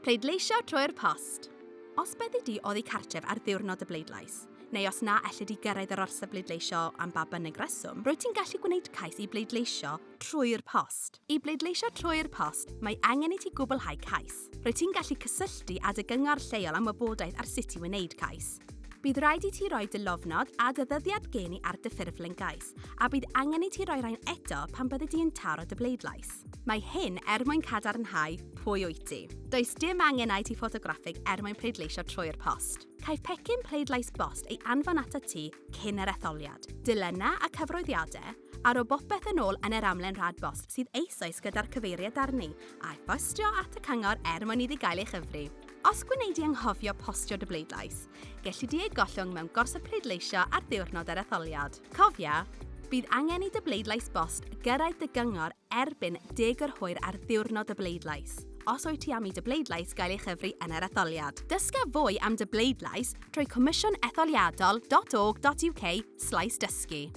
Pleidleisio trwy'r post. Os byddi di oddi cartref ar ddiwrnod y bleidlais, neu os na elli di gyrraedd yr orsaf bleidleisio am ba bynnag reswm, rwyt ti'n gallu gwneud cais i bleidleisio trwy'r post. I bleidleisio trwy'r post, mae angen i ti gwblhau cais. Rwyt ti'n gallu cysylltu â dy gyngor lleol am wybodaeth ar sut i wneud cais. Bydd rhaid i ti roi dy lofnod a dy ddyddiad geni ar dy ffurflen gais, a bydd angen i ti roi rhain eto pan byddi di yn taro dy bleidlais. Mae hyn er mwyn cadarnhau pwy wyt ti. Does dim angen ID ffotograffig er mwyn pleidleisio trwy'r post. Caiff pecyn pleidlais bost ei anfon atat ti cyn yr etholiad. Dilyna y cyfarwyddiadau a rho bopeth yn ôl yn yr amlen rhad bost sydd eisoes gyda'r cyfeiriad arni, a'i phostio at y cyngor er mwyn iddi gael ei chyfri. Os gwnei di anghofio postio dy bleidlais, gelli di ei gollwng mewn gorsaf pleidleisio ar ddiwrnod yr etholiad. Cofia, bydd angen i dy bleidlais bost gyrraedd dy gyngor erbyn deg yr hwyr ar ddiwrnod y bleidlais, os wyt ti am i dy bleidlais gael ei chyfri yn yr etholiad. Dysga fwy am dy bleidlais trwy comisiwnetholiadol.org.uk slaes dysgu.